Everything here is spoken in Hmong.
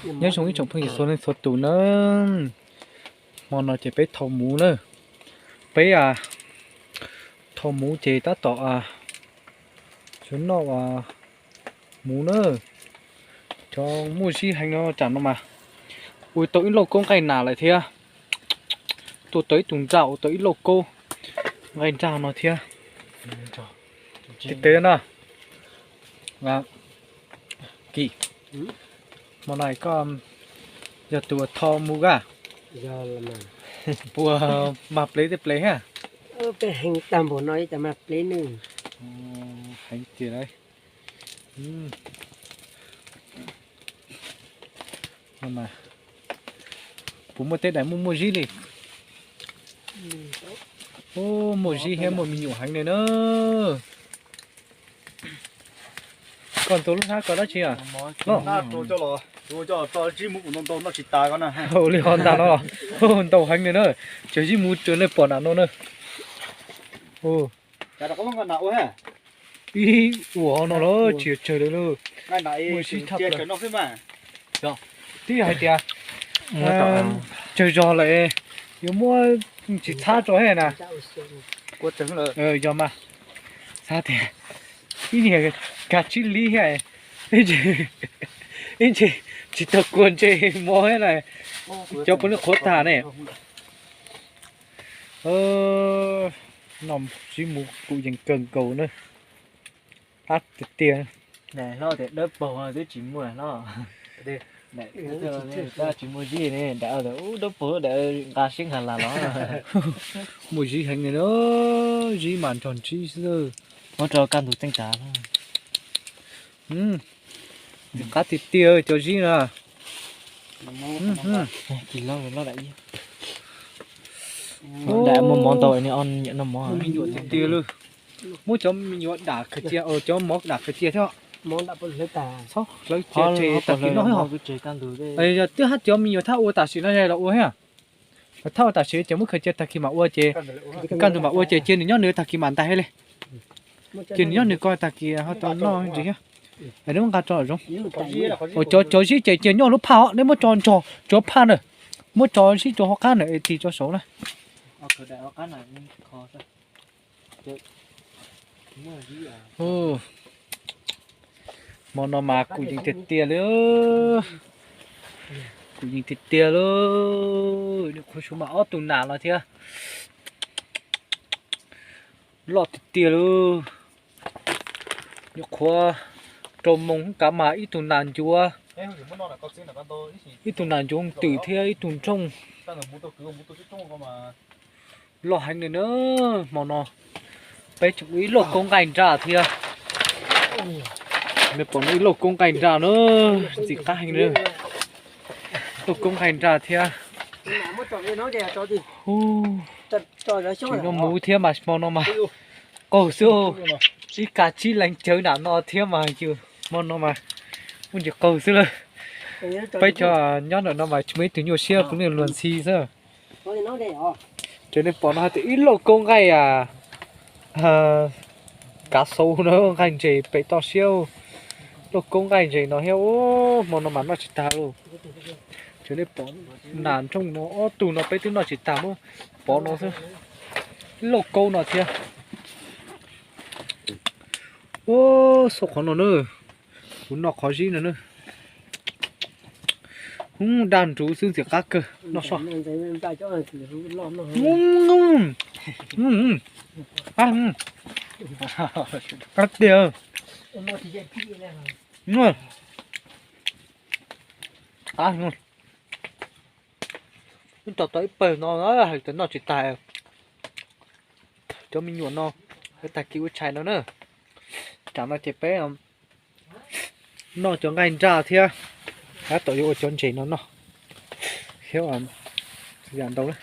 Nyob zoo ib tsoom phooj ywg txhua leej txhua tus nawb. Hmo no ces peb thau muv na. Peb thau muv ces tab tom yuav noj muv na. Cov muaj zib heev no tsam no mas ua tau ib lauj kaub nqaij nas lawm thiab. Tua tau ib tug nraj ua tau ib lauj kaub nqaij nraj no thiab. Tib teb no. Kim, hmo no koj yog tus thau muv a? Puas mag plev tej plev thiab? Heev tiag lauj. Puas muaj tej daim muaj muaj zib li? Muaj zib thiab muaj me nyuam heev li na. Koj ntaus lub hnab ko dab tsi a? Ua li ho ntag no, ntau heev li na. Cov zib muv rau nej pom nram no na. Ib ua no los tsis tsawg li lauj. Muaj zib thaj plaws. Twb yog hais tias tsawg zog lawm, yuav muab tsis txhab rau thiab na. Yog mas, xav tias ib niag kav tsib lib thiab, ib ntsis tsis tau kua ntses mov thiab na, cov puav leej qhuav tag ne. Noj zib muv kuj yeej kawg nkaus na. Qab tiag tiag. Hlob tias dawb paug twb tsis muaj hlob. Tsis muaj zib ne, dawb paug dawb nqa siab nqa las los. Muaj zib heev li na, zib mas nrog ntsib xwb. Muab rau kaj ntug txeej tav. Qab tiag tiag cov zib na. Muaj mov ntau, nws o nyiam noj mov. Me nyuam tiag tiag lawm. Muab cov me nyuam dam khaws cia, cov mov dam khaws cia thiab. Txhob hlawv cia tseg, tag kis noj thiab. Yog twb hab cov me nyuam thab ua tam sim no los ua thiab. Thab ua tam sim ces muab khaws cia tag kis mam ua ces, kaj ntug mam ua ces cia nws nyob nws tag kis mam ntais thiab li. Cia nws nyob nws ko tag kis ho tau noj ntsis thiab. Nws muab nqa tso zoov. Ua cov, cov zib ces cia nyob lub phaj os, nej muab tso nrog tsuav phaj na. Muab tso zib rau hauv qab na, tig tso saud na. Hmo no mas kuv yeej tiag tiag li. Kuv yeej tiag tiag li. Nws qhuav xyuv mas ob tug nas no thiab. Loj tiag tiag li. Nyuam qhuav rau moos kav mas ib tug nas ncuav, ib tug nas ncuav twm thiab ib tug nrooj. Loj heev li na. Hmo no peb tseem ua ib lauj kaub nqaij nraj thiab. Nej pom no ib lauj kaub nqaij nraj na, ntxim qab heev na. Lauj kaub nqaij nraj thiab. Tseem noj muv thiab mas hmo no mas qaug xwb. Ib kav tsib leeg cawv nram no thiab mas yus hmo no mas muaj ntsis qaug xwb lawm. Peb cov nyob ntawm no mas tsis muaj ib tug nyuaj siab, puav leej luag ntxhi xwb. Ces nej pom no hais tias ib lauj kaub nqaij kav xau no, nqaij ntses pem toj siab. Lauj kaub nqaij ntses no thiab, hmo no mas noj tsis tag lauj. Ces nej pom nas nrooj no ob tug no peb twb noj tsis tag, muab pov no xwb. Ib lauj kaub no thiab. Ua, xauj qhov no na, kuv noj qhov zib no na. Ub, daj nruv xwb ntxim qab kawg, noj soj. Qab tiag. Qab, ib tso tau ib pawg no hais tias noj tsis tag. Cov me nyuam no, peb tag kis ua tshais no na. Tsam no ces peb noj cov nqaij nraj thiab, tab tom yuav ua cov ntses no noj thiab. Yam ntau na.